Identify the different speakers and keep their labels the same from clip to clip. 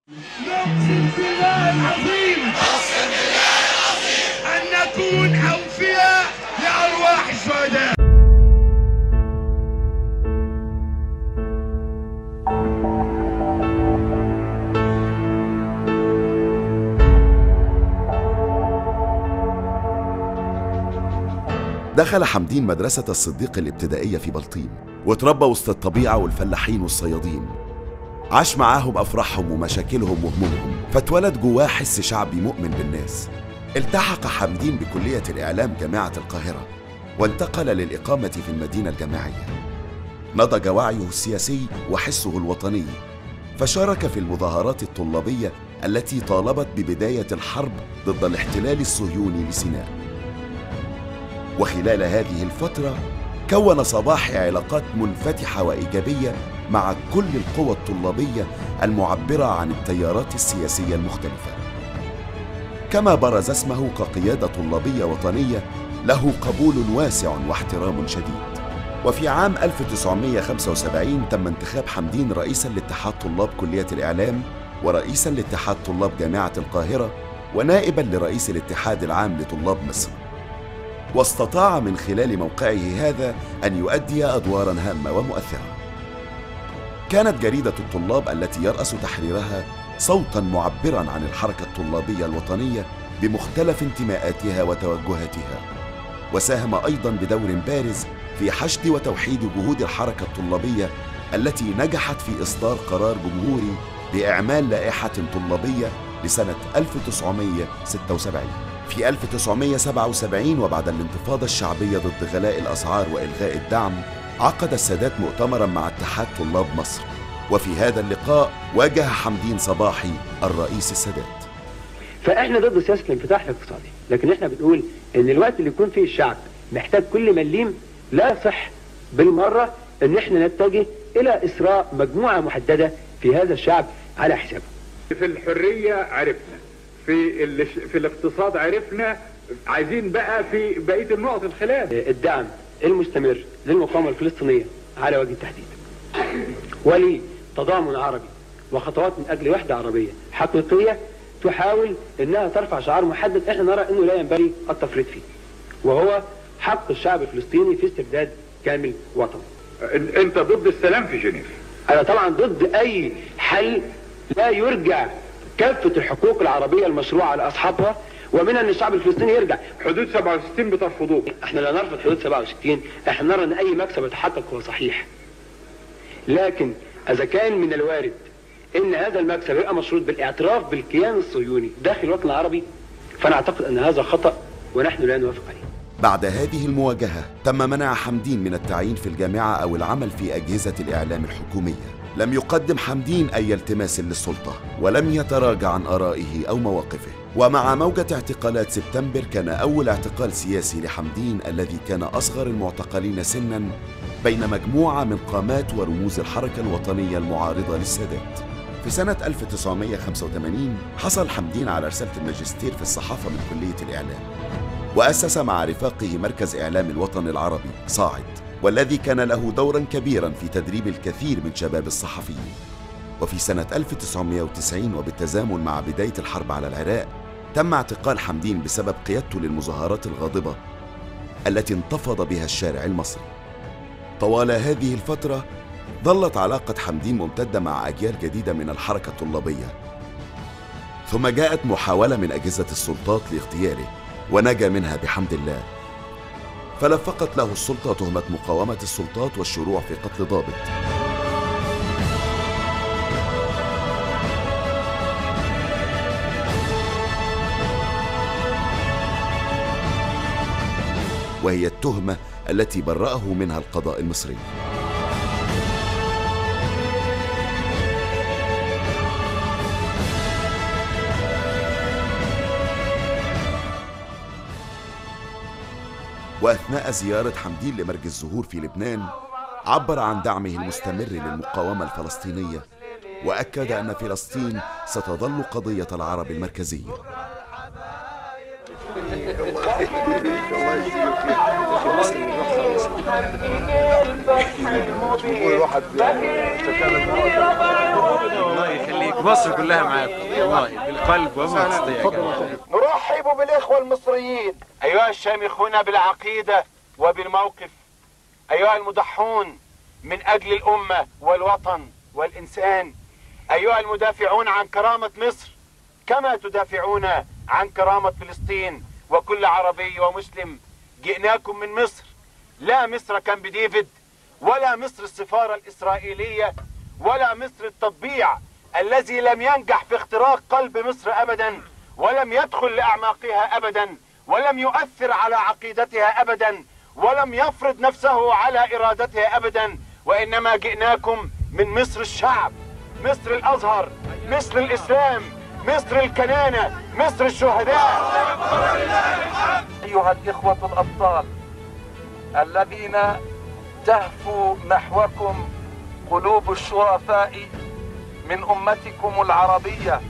Speaker 1: نقسم بالله العظيم، نقسم بالله العظيم أن نكون أوفياء لأرواح الشهداء.
Speaker 2: دخل حمدين مدرسة الصديق الابتدائية في بلطيم، وتربى وسط الطبيعة والفلاحين والصيادين. عاش معاهم أفراحهم ومشاكلهم وهمومهم، فاتولد جواه حس شعبي مؤمن بالناس. التحق حمدين بكلية الإعلام جامعة القاهرة، وانتقل للإقامة في المدينة الجامعية. نضج وعيه السياسي وحسه الوطني، فشارك في المظاهرات الطلابية التي طالبت ببداية الحرب ضد الاحتلال الصهيوني لسيناء. وخلال هذه الفترة كون صباحي علاقات منفتحة وإيجابية مع كل القوى الطلابية المعبرة عن التيارات السياسية المختلفة. كما برز اسمه كقيادة طلابية وطنية له قبول واسع واحترام شديد. وفي عام 1975 تم انتخاب حمدين رئيساً لاتحاد طلاب كلية الإعلام، ورئيساً لاتحاد طلاب جامعة القاهرة، ونائباً لرئيس الاتحاد العام لطلاب مصر. واستطاع من خلال موقعه هذا أن يؤدي أدواراً هامة ومؤثرة. كانت جريدة الطلاب التي يرأس تحريرها صوتاً معبراً عن الحركة الطلابية الوطنية بمختلف انتماءاتها وتوجهاتها، وساهم أيضاً بدور بارز في حشد وتوحيد جهود الحركة الطلابية التي نجحت في إصدار قرار جمهوري بإعمال لائحة طلابية لسنة 1976. في 1977 وبعد الانتفاضة الشعبية ضد غلاء الأسعار وإلغاء الدعم، عقد السادات مؤتمراً مع اتحاد طلاب مصر، وفي هذا اللقاء واجه حمدين صباحي الرئيس السادات.
Speaker 3: فإحنا ضد سياسة الانفتاح الاقتصادي، لكن إحنا بنقول إن الوقت اللي يكون فيه الشعب محتاج كل مليم لا يصح بالمرة إن إحنا نتجه إلى إسراء مجموعة محددة في هذا الشعب على حسابه.
Speaker 4: في الحرية عرفنا، في الاقتصاد عرفنا، عايزين بقى في بقية النقط الخلاف.
Speaker 3: الدعم المستمر للمقاومة الفلسطينية على وجه التحديد، ولتضامن عربي وخطوات من أجل وحدة عربية حقيقية تحاول أنها ترفع شعار محدد احنا نرى أنه لا ينبغي التفريط فيه، وهو حق الشعب الفلسطيني في استرداد كامل وطنه.
Speaker 4: أنت ضد السلام في جنيف؟
Speaker 3: أنا طبعا ضد أي حل لا يرجع كافة الحقوق العربية المشروعة لأصحابها، ومنها أن الشعب الفلسطيني يرجع.
Speaker 4: حدود 67 بترفضوه؟
Speaker 3: احنا لا نرفض حدود 67، احنا نرى أن أي مكسب يتحقق هو صحيح، لكن إذا كان من الوارد أن هذا المكسب يبقى مشروط بالاعتراف بالكيان الصهيوني داخل الوطن العربي، فأنا أعتقد أن هذا خطأ ونحن لا نوافق عليه.
Speaker 2: بعد هذه المواجهة تم منع حمدين من التعيين في الجامعة أو العمل في أجهزة الإعلام الحكومية. لم يقدم حمدين أي التماس للسلطة، ولم يتراجع عن آرائه أو مواقفه. ومع موجة اعتقالات سبتمبر كان أول اعتقال سياسي لحمدين الذي كان أصغر المعتقلين سنا بين مجموعة من قامات ورموز الحركة الوطنية المعارضة للسادات. في سنة 1985 حصل حمدين على رسالة الماجستير في الصحافة من كلية الإعلام، وأسس مع رفاقه مركز إعلام الوطن العربي صاعد، والذي كان له دوراً كبيراً في تدريب الكثير من شباب الصحفيين. وفي سنة 1990 وبالتزامن مع بداية الحرب على العراق تم اعتقال حمدين بسبب قيادته للمظاهرات الغاضبة التي انتفض بها الشارع المصري. طوال هذه الفترة ظلت علاقة حمدين ممتدة مع أجيال جديدة من الحركة الطلابية، ثم جاءت محاولة من أجهزة السلطات لاغتياله ونجا منها بحمد الله، فلفقت له السلطة تهمة مقاومة السلطات والشروع في قتل ضابط. وهي التهمة التي برأه منها القضاء المصري. وأثناء زيارة حمدين لمرج الزهور في لبنان عبر عن دعمه المستمر للمقاومة الفلسطينية، وأكد أن فلسطين ستظل قضية العرب المركزية.
Speaker 5: يحقق الفتح المبين.
Speaker 6: الله يخليك، مصر كلها معاكم والله بالقلب وما تستطيع.
Speaker 5: نرحب بالإخوة المصريين، أيها الشامخون بالعقيدة وبالموقف، أيها المضحون من أجل الأمة والوطن والإنسان، أيها المدافعون عن كرامة مصر كما تدافعون عن كرامة فلسطين وكل عربي ومسلم. جئناكم من مصر، لا مصر كامب ديفيد، ولا مصر السفارة الإسرائيلية، ولا مصر التطبيع الذي لم ينجح في اختراق قلب مصر أبدا، ولم يدخل لأعماقها أبدا، ولم يؤثر على عقيدتها أبدا، ولم يفرض نفسه على إرادتها أبدا، وإنما جئناكم من مصر الشعب، مصر الأزهر، مصر الإسلام، مصر الكنانة، مصر الشهداء.
Speaker 7: أيها الإخوة الأبطال الذين تهفو نحوكم قلوب الشرفاء من أمتكم العربية،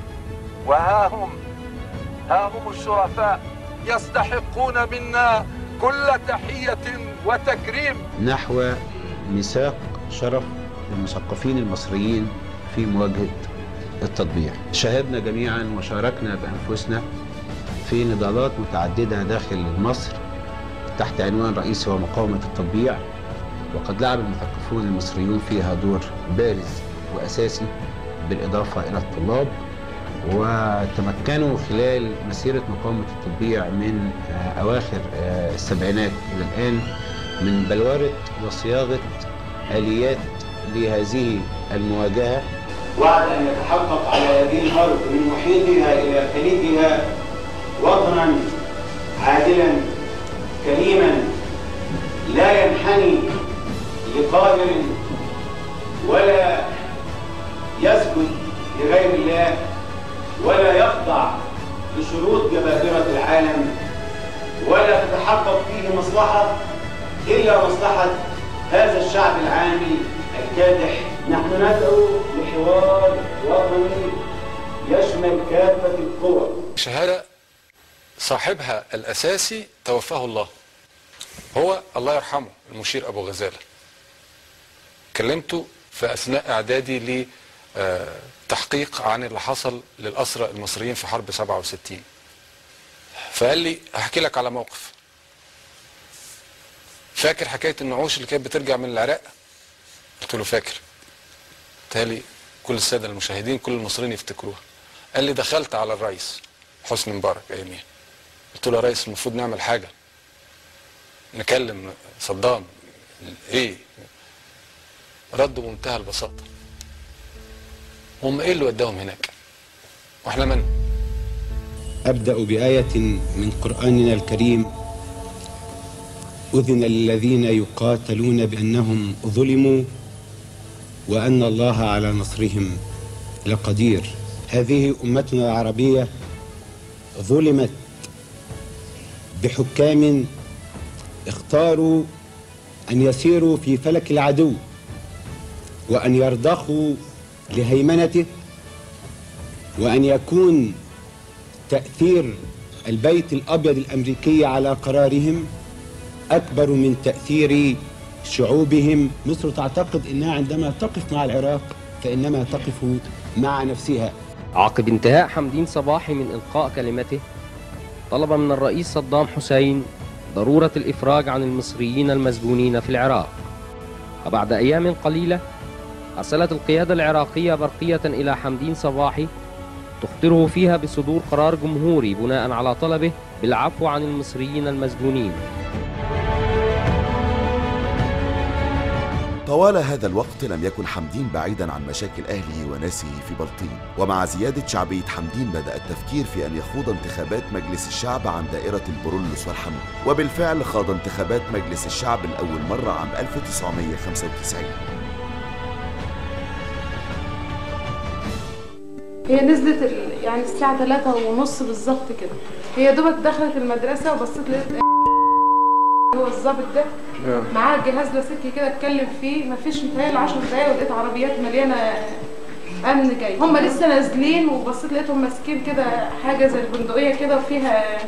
Speaker 7: وها هم الشرفاء يستحقون منا كل تحية وتكريم.
Speaker 8: نحو ميثاق شرف المثقفين المصريين في مواجهة التطبيع. شاهدنا جميعا وشاركنا بأنفسنا في نضالات متعددة داخل مصر تحت عنوان رئيسي ومقاومة التطبيع، وقد لعب المثقفون المصريون فيها دور بارز وأساسي بالإضافة إلى الطلاب، وتمكنوا خلال مسيرة مقاومة التطبيع من أواخر السبعينات إلى الآن من بلورة وصياغة آليات لهذه المواجهة.
Speaker 9: وعد أن يتحقق على هذه الأرض من محيطها إلى خليجها وطنا عادلا كريما لا ينحني لقاهر ولا يسجد لغير الله ولا يخضع لشروط جبابرة العالم، ولا تتحقق فيه مصلحة إلا مصلحة هذا الشعب العامي الكادح. نحن ندعو لحوار وطني يشمل كافة القوى.
Speaker 10: شهادة صاحبها الأساسي توفاه الله، هو الله يرحمه المشير أبو غزالة. كلمته في أثناء إعدادي لتحقيق عن اللي حصل للأسرى المصريين في حرب 67، فقال لي هحكي لك على موقف. فاكر حكاية النعوش اللي كانت بترجع من العراق؟ قلت له فاكر. بالتالي كل السادة المشاهدين كل المصريين يفتكروها. قال لي دخلت على الرئيس حسني مبارك اياميها، قلت له يا ريس المفروض نعمل حاجة، نكلم صدام ايه؟ رد بمنتهى البساطة، هم ايه اللي وداهم هناك؟ واحنا من؟
Speaker 8: أبدأ بآية من قرآننا الكريم: أذن للذين يقاتلون بأنهم ظلموا وأن الله على نصرهم لقدير. هذه أمتنا العربية ظلمت بحكام اختاروا أن يسيروا في فلك العدو وأن يرضخوا لهيمنته، وأن يكون تأثير البيت الأبيض الأمريكي على قرارهم أكبر من تأثير شعوبهم. مصر تعتقد أنها عندما تقف مع العراق فإنما تقف مع نفسها.
Speaker 11: عقب انتهاء حمدين صباحي من إلقاء كلمته، طلب من الرئيس صدام حسين ضرورة الإفراج عن المصريين المسجونين في العراق. وبعد أيام قليلة أرسلت القيادة العراقية برقية إلى حمدين صباحي تخطره فيها بصدور قرار جمهوري بناء على طلبه بالعفو عن المصريين المسجونين.
Speaker 2: طوال هذا الوقت لم يكن حمدين بعيدا عن مشاكل أهله وناسه في بلطيم، ومع زيادة شعبية حمدين بدأ التفكير في أن يخوض انتخابات مجلس الشعب عن دائرة البرولوس والحمود، وبالفعل خاض انتخابات مجلس الشعب لأول مرة عام 1995.
Speaker 12: هي نزلت يعني الساعة 3:30 بالظبط كده، هي دوبك دخلت المدرسة وبصيت لقيت هو الظابط ده معاه جهاز لاسلكي كده اتكلم فيه، مفيش متهيألي 10 دقايق ولقيت عربيات مليانة امن جاي، هم لسه نازلين وبصيت لقيتهم ماسكين كده حاجة زي البندقية كده وفيها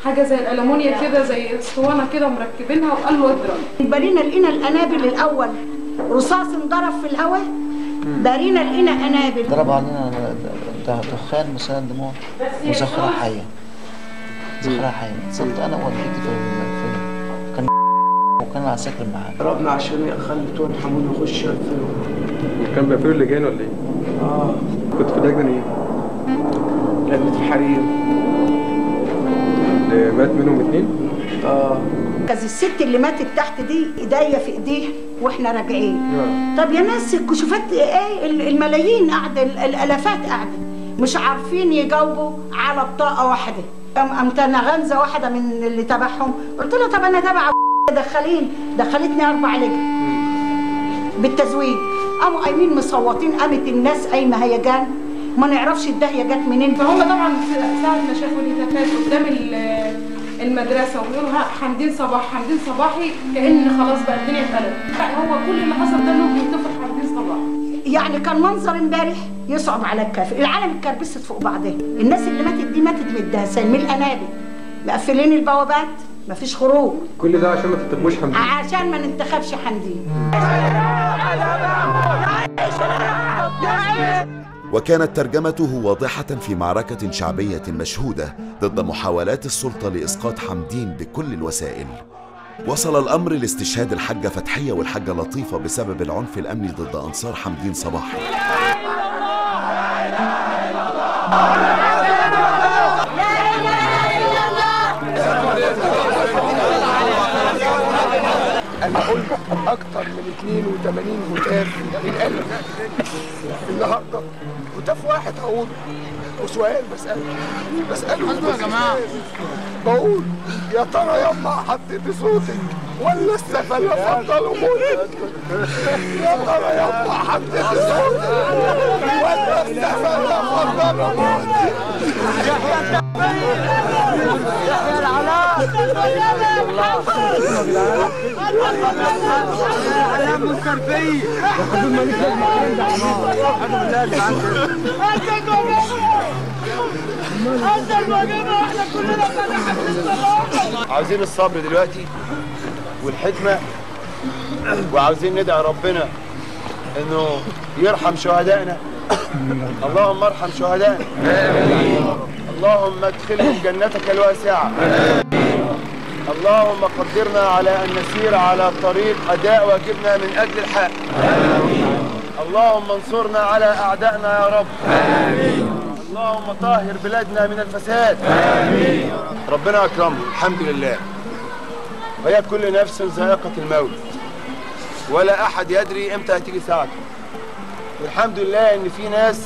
Speaker 12: حاجة زي الالومنيا كده، زي اسطوانة كده مركبينها، وقال له اضرب.
Speaker 13: بارينا لقينا القنابل الاول، رصاص انضرب في الهواء، بارينا لقينا قنابل.
Speaker 14: ضرب علينا دخان مسال دموع وذخيره حيه، ذخيرة حيه. اتصلت انا ووالدتي في كان وكان العساكر معانا.
Speaker 15: ضربنا عشان يخلي بتوع الحمود يخش يقفلوا.
Speaker 16: كان بيقفلوا اللجان ولا ايه؟
Speaker 15: اه.
Speaker 16: كنت في اللجنة ايه؟
Speaker 15: لجنة الحريم.
Speaker 16: اللي مات منهم 2؟
Speaker 15: اه.
Speaker 13: كذا الست اللي ماتت تحت دي ايديا في ايديها واحنا راجعين. طب يا ناس الكشوفات ايه؟ الملايين قاعدة، الالافات قاعدة، مش عارفين يجاوبوا على بطاقة واحدة. قامت انا غمزه واحدة من اللي تبعهم، قلت لها طب انا تبع دخلين، دخلتني 4 لجن بالتزويد. قاموا قايمين مصوتين، قامت الناس قايمة هيجان، ما نعرفش الداهيه جت منين.
Speaker 12: فهم طبعا ساعة ما شافوا الهتافات قدام المدرسة وبيقولوا حمدين صباح حمدين صباحي، كأن خلاص بقى الدنيا اتقلبت. هو كل اللي حصل ده انهم بيهتفوا حمدين صباح.
Speaker 13: يعني كان منظر امبارح يصعب على الكافر، العالم اتكربست فوق بعضها، الناس اللي ماتت دي ماتت من الدهسان، من القنابل، مقفلين البوابات، مفيش خروج.
Speaker 16: كل ده عشان ما تنتخبوش حمدين.
Speaker 13: عشان ما ننتخبش حمدين.
Speaker 2: وكانت ترجمته واضحة في معركة شعبية مشهودة ضد محاولات السلطة لإسقاط حمدين بكل الوسائل. وصل الأمر لاستشهاد الحاجة فتحية والحاجة لطيفة بسبب العنف الأمني ضد أنصار حمدين صباحي.
Speaker 15: أنا قلت أكتر من 82 هتاف الألف النهارده، هتاف واحد هقوله وسؤال بسأله يا جماعة، بقول يا ترى يما حطيتي صوتك ولا السفلة فضلوا موتك؟ يا ترى يما حطيتي صوتك ولا السفلة فضلوا موتك؟
Speaker 1: يحيى العلاء
Speaker 5: عاوزين الصبر دلوقتي والحكمة، وعاوزين ندعي ربنا انه يرحم شهدائنا. اللهم ارحم شهدائنا، اللهم ادخلهم جنتك الواسعة، اللهم قدرنا على أن نسير على طريق أداء واجبنا من أجل الحق، اللهم انصرنا على أعدائنا يا رب، اللهم طهر بلادنا من الفساد. آمين. ربنا أكرمه الحمد لله. وهي كل نفس ذائقة الموت، ولا أحد يدري إمتى هتيجي ساعته. والحمد لله إن في ناس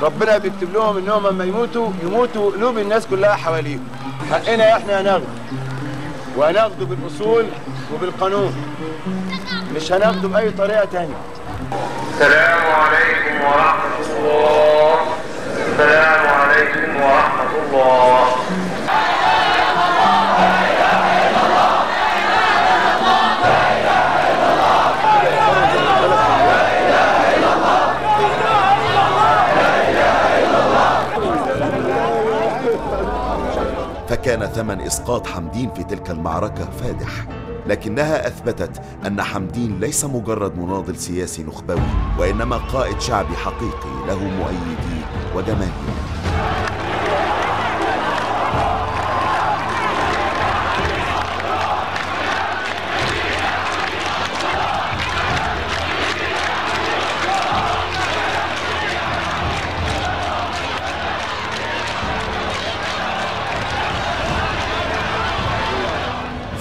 Speaker 5: ربنا بيكتب لهم إنهم لما يموتوا يموتوا قلوب الناس كلها حواليهم. حقنا إحنا هناخده، وهناخده بالأصول وبالقانون، مش هناخده بأي طريقة تانية.
Speaker 1: السلام عليكم ورحمة الله. السلام عليكم ورحمة الله.
Speaker 2: فكان ثمن إسقاط حمدين في تلك المعركة فادح، لكنها أثبتت أن حمدين ليس مجرد مناضل سياسي نخبوي، وإنما قائد شعبي حقيقي له مؤيدي وجماهير.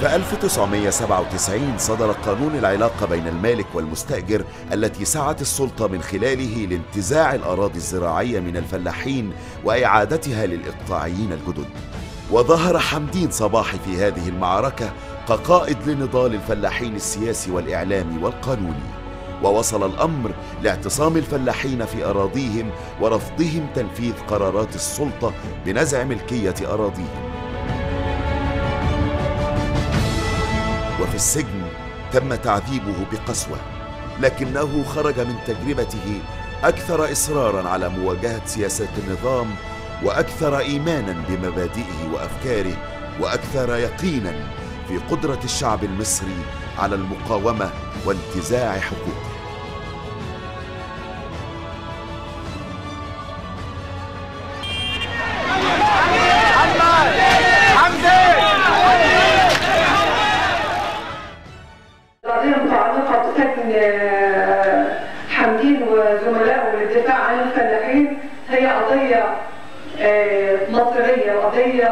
Speaker 2: في 1997 صدر قانون العلاقة بين المالك والمستأجر التي سعت السلطة من خلاله لانتزاع الأراضي الزراعية من الفلاحين وإعادتها للإقطاعيين الجدد. وظهر حمدين صباحي في هذه المعركة كقائد لنضال الفلاحين السياسي والإعلامي والقانوني، ووصل الأمر لاعتصام الفلاحين في أراضيهم ورفضهم تنفيذ قرارات السلطة بنزع ملكية أراضيهم. وفي السجن تم تعذيبه بقسوة، لكنه خرج من تجربته أكثر إصراراً على مواجهة سياسات النظام وأكثر إيماناً بمبادئه وأفكاره وأكثر يقينا في قدرة الشعب المصري على المقاومة وانتزاع حقوقه.
Speaker 17: القضية المتعلقة بسجن حمدين وزملائه للدفاع عن الفلاحين هي قضية مصيرية وقضية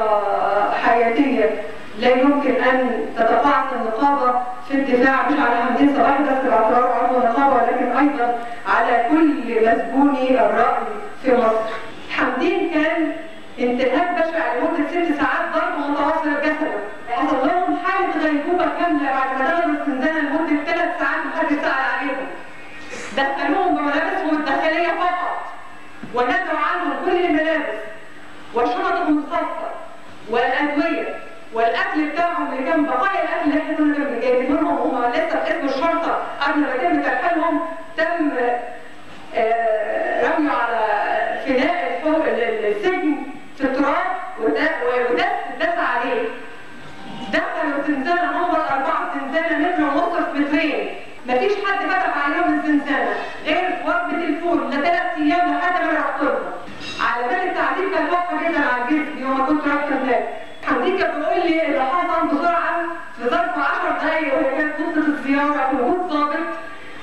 Speaker 17: حياتية لا يمكن أن تتقاعس النقابة في الدفاع مش على حمدين صباحي بس باعتباره عضو نقابة، ولكن أيضا على كل مسجوني الرأي في مصر. حمدين كان انتهاك بشع لمدة 6 ساعات ضرب متواصل جسده، حصل لهم حالة غيبوبة كاملة بعد ما دخلوا الزنزانة لمدة 3 ساعات محدش سأل عليهم. دخلوهم بملابسهم الداخلية فقط ونزعوا عنهم كل الملابس وشنطهم الخاصة والأدوية والأكل بتاعهم اللي كان بقايا الأكل اللي احنا كنا جايبين لهم وهم لسه في اسم الشرطة قبل ما يتم ترحيلهم، تم رميه على فناء السجن في التراب ودس دس عليه. دخلوا زنزانة هم 4 زنزانة متر ونص في مترين، مفيش حد فتح عليهم الزنزانة غير وجبة الفول ل3 أيام لحد ما رحت لهم. علامات التعذيب كانت واضحة جدا على الجسم يوم ما كنت رحت هناك. حمدين كان بيقول لي اللي حصل بسرعة في ظرف 10 دقايق، وهي كانت نص الزيارة في وجود ضابط،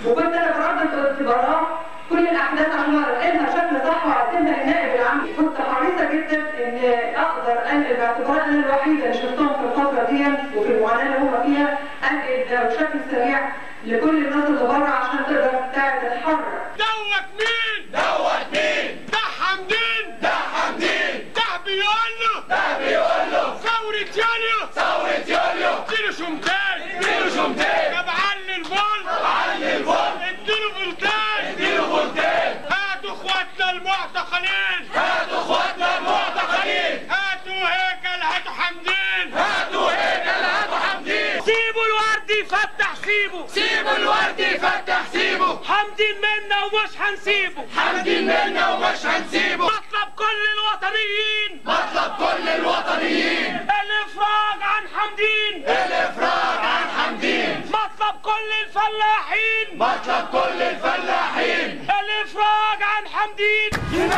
Speaker 17: وكنت أنا برد براه كل الأحداث عشان أنقلها بشكل صح وأقدمها للنائب العام. كنت حريصة جدا إن أقدر أنقل باعتبار أنا الوحيدة اللي شفتهم في الفترة دي وفي المعاناة اللي هم فيها، أنقل ده بشكل سريع لكل الناس اللي بره عشان تقدر تتحرك.
Speaker 1: دوت مين؟ دوت مين؟ ده حمدين؟ ده حمدين؟ ده بيقول له؟ ده بيقول له ثورة يوليو؟ ثورة يوليو؟ اديله شمتين؟ اديله شمتين؟ طب علي الفولت؟ طب علي الفولت؟ اديله فولتين؟ اديله فولتين؟ هاتوا اخواتنا المعتقلين؟ هاتوا اخواتنا المعتقلين؟ هاتوا هيكل، هاتوا حمدين؟ هاتوا هيكل، هاتوا حمدين؟ سيبوا الورد يفتح سيبه، سيبوا الورد يفتح سيبه، حمدين منا ومش هنسيبه، حمدين منا ومش هنسيبه. مطلب كل الوطنيين، مطلب كل الوطنيين الافراج عن حمدين، الافراج عن حمدين. مطلب كل الفلاحين، مطلب كل الفلاحين الافراج عن حمدين. يمين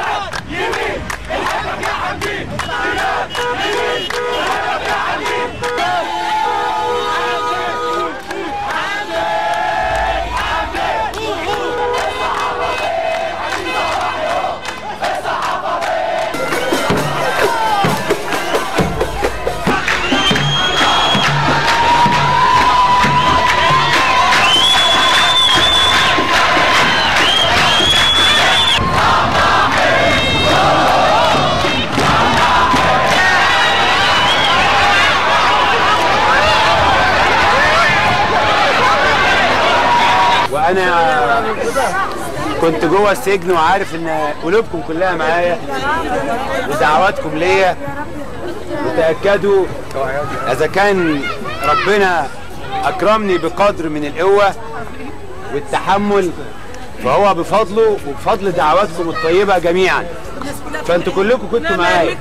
Speaker 1: يمين الحبك يا حمدين، يمين يمين الحبك يا حمدين.
Speaker 9: أنا كنت جوه السجن وعارف إن قلوبكم كلها معايا ودعواتكم ليا، وتأكدوا إذا كان ربنا أكرمني بقدر من القوة والتحمل فهو بفضله وبفضل دعواتكم الطيبة جميعا. فأنتوا كلكم كنتوا معايا.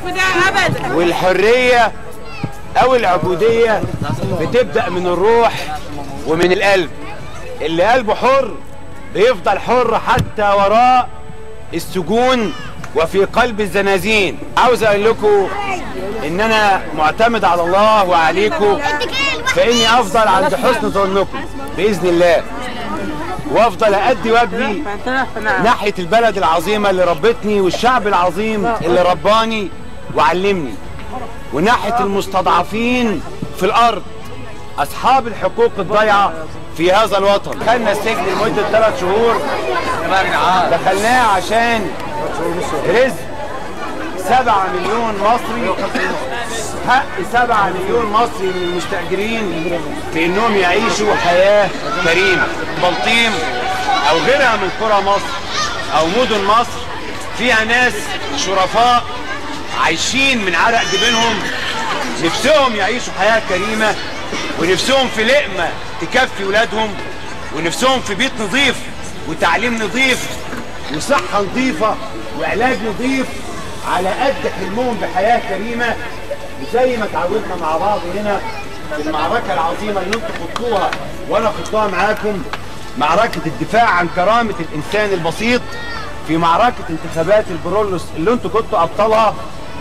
Speaker 9: والحرية أو العبودية بتبدأ من الروح ومن القلب. اللي قلبه حر بيفضل حر حتى وراء السجون وفي قلب الزنازين. عاوز اقول لكم ان انا معتمد على الله وعليكم، فاني افضل عند حسن ظنكم باذن الله، وافضل ادي واجبي ناحية البلد العظيمة اللي ربتني والشعب العظيم اللي رباني وعلمني، وناحية المستضعفين في الارض اصحاب الحقوق الضايعه في هذا الوطن. دخلنا السجن لمدة 3 شهور، دخلناه عشان رزق 7 مليون مصري، حق 7 مليون مصري من المستأجرين في انهم يعيشوا حياة كريمة. بلطيم او غيرها من قرى مصر او مدن مصر فيها ناس شرفاء عايشين من عرق جبينهم، نفسهم يعيشوا حياة كريمة، ونفسهم في لقمة تكفي ولادهم، ونفسهم في بيت نظيف وتعليم نظيف وصحة نظيفة وعلاج نظيف على قد حلمهم بحياة كريمة. زي ما تعودنا مع بعض هنا في المعركة العظيمة اللي انتوا خضتوها وانا خضتها معاكم، معركة الدفاع عن كرامة الإنسان البسيط، في معركة انتخابات البرولوس اللي انتوا كنتوا أبطالها.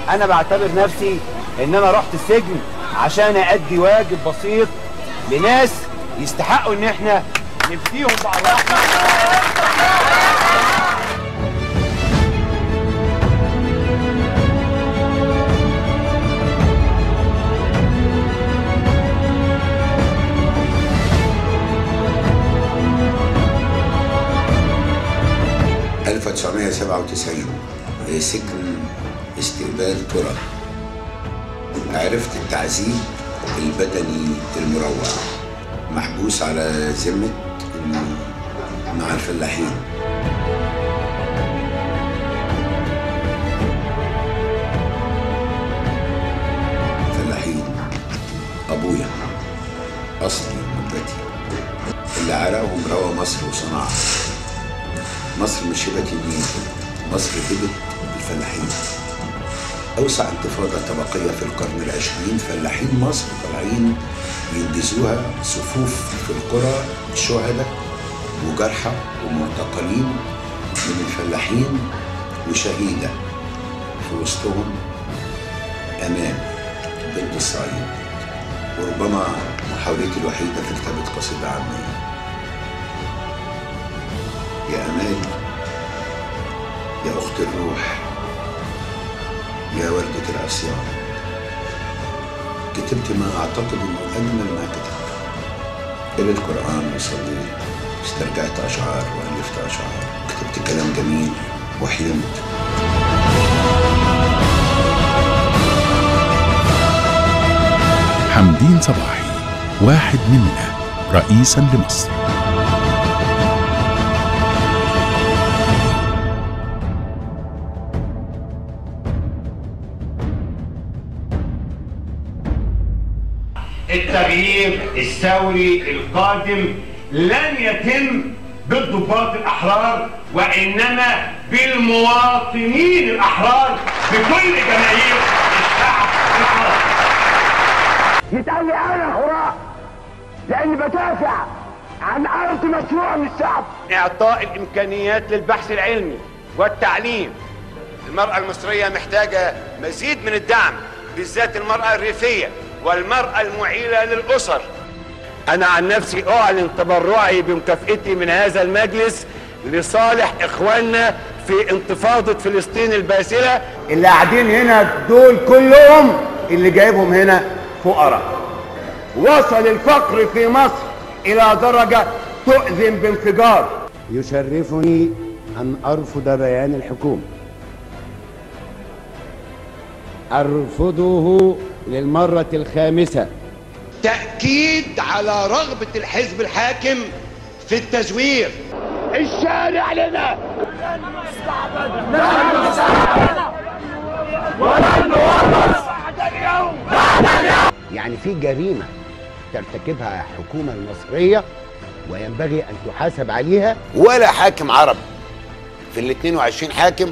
Speaker 9: أنا بعتبر نفسي إن أنا رحت السجن عشان أدي واجب بسيط لناس يستحقوا إن احنا نفديهم بأرواحنا.
Speaker 18: ب 1997 سجن استقبال ترى، عرفت التعذيب البدني المروع، محبوس على ذمة مع الفلاحين. فلاحين أبويا أصلي ومنبتي اللي عرقهم روى مصر وصنعها. مصر مش هبة النيل، مصر هبة الفلاحين. أوسع انتفاضة طبقية في القرن العشرين، فلاحين مصر طالعين ينجزوها صفوف في القرى، شهداء وجرحى ومعتقلين من الفلاحين وشهيدة في وسطهم أمان بنت الصعيد، وربما محاولتي الوحيدة في كتابة قصيدة عامية. يا أمال، يا أخت الروح، يا وردة العصيان، كتبت ما أعتقد أنه أجمل ما كتبت. قريت القرآن وصليت، استرجعت أشعار وألفت أشعار، كتبت كلام جميل وحلمت.
Speaker 19: حمدين صباحي، واحد مننا، رئيسا لمصر.
Speaker 20: التغيير الثوري القادم لن يتم بالضباط الأحرار، وإنما بالمواطنين الأحرار، بكل جماهير الشعب العربي.
Speaker 1: يتقال لي أنا هراء لأني بدافع عن أرض مشروع من الشعب.
Speaker 5: إعطاء الإمكانيات للبحث العلمي والتعليم. المرأة المصرية محتاجة مزيد من الدعم، بالذات المرأة الريفية والمرأة المعيلة للأسر.
Speaker 9: أنا عن نفسي أعلن تبرعي بمكافئتي من هذا المجلس لصالح إخواننا في انتفاضة فلسطين الباسلة.
Speaker 20: اللي قاعدين هنا دول كلهم اللي جايبهم هنا فقراء. وصل الفقر في مصر إلى درجة تؤذن بانفجار.
Speaker 8: يشرفني أن أرفض بيان الحكومة، أرفضه للمرة الخامسة.
Speaker 5: تأكيد على رغبة الحزب الحاكم في التزوير.
Speaker 1: الشارع لنا، لن نستعبد، لن نستعبد ولن نورث بعد اليوم، بعد اليوم.
Speaker 8: يعني في جريمة ترتكبها الحكومة المصرية وينبغي أن تحاسب عليها.
Speaker 18: ولا حاكم عربي في ال 22 حاكم،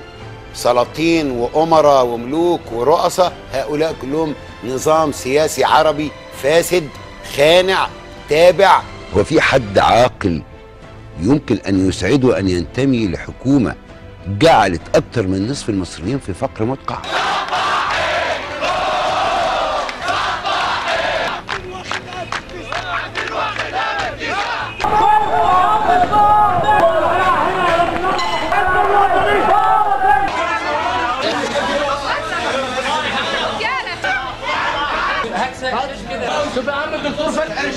Speaker 18: سلاطين وأمراء وملوك ورؤساء، هؤلاء كلهم نظام سياسي عربي فاسد خانع تابع. هو في حد عاقل يمكن أن يسعده أن ينتمي لحكومة جعلت أكثر من نصف المصريين في فقر مدقع؟
Speaker 1: شوف يا عم الدكتور فتحي،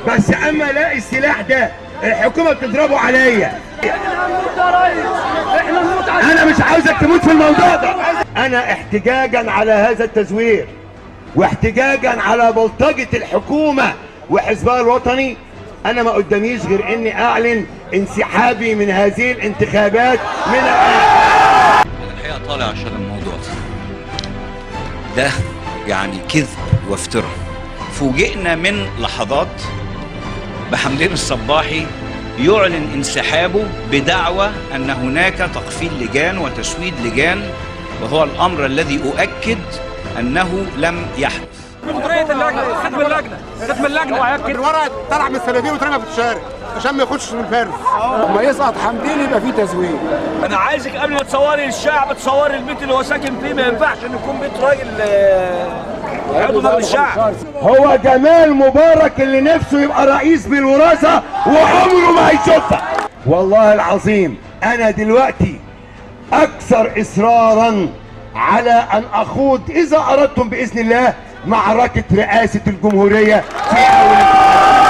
Speaker 20: بس اما الاقي السلاح ده الحكومة بتضربه عليا. انا مش عاوزك تموت في الموضوع ده. انا احتجاجا على هذا التزوير واحتجاجا على بلطجه الحكومة وحزبها الوطني، انا ما قداميش غير اني اعلن انسحابي من هذه الانتخابات من الان.
Speaker 21: الحقيقة طالع عشان الموضوع ده يعني كذب وافتراء. فوجئنا من لحظات بحمدين الصباحي يعلن انسحابه بدعوى أن هناك تقفيل لجان وتسويد لجان، وهو الأمر الذي أؤكد أنه لم يحدث.
Speaker 1: مديرية اللجنة، ختم اللجنة، ختم اللجنة.
Speaker 15: الورق طلع من الصناديق واترمى في الشارع عشان ما يخشش من الفرز.
Speaker 4: لما يسقط حمدين يبقى فيه تزوير.
Speaker 22: أنا عايزك قبل ما تصوري الشعب تصوري البيت اللي هو ساكن فيه، ما ينفعش إن يكون بيت راجل عضو مجلس الشعب.
Speaker 20: هو جمال مبارك اللي نفسه يبقى رئيس بالوراثة وعمره ما هيشوفها. والله العظيم أنا دلوقتي أكثر إصرارا على أن أخوض إذا أردتم بإذن الله معركة رئاسة الجمهورية في أول.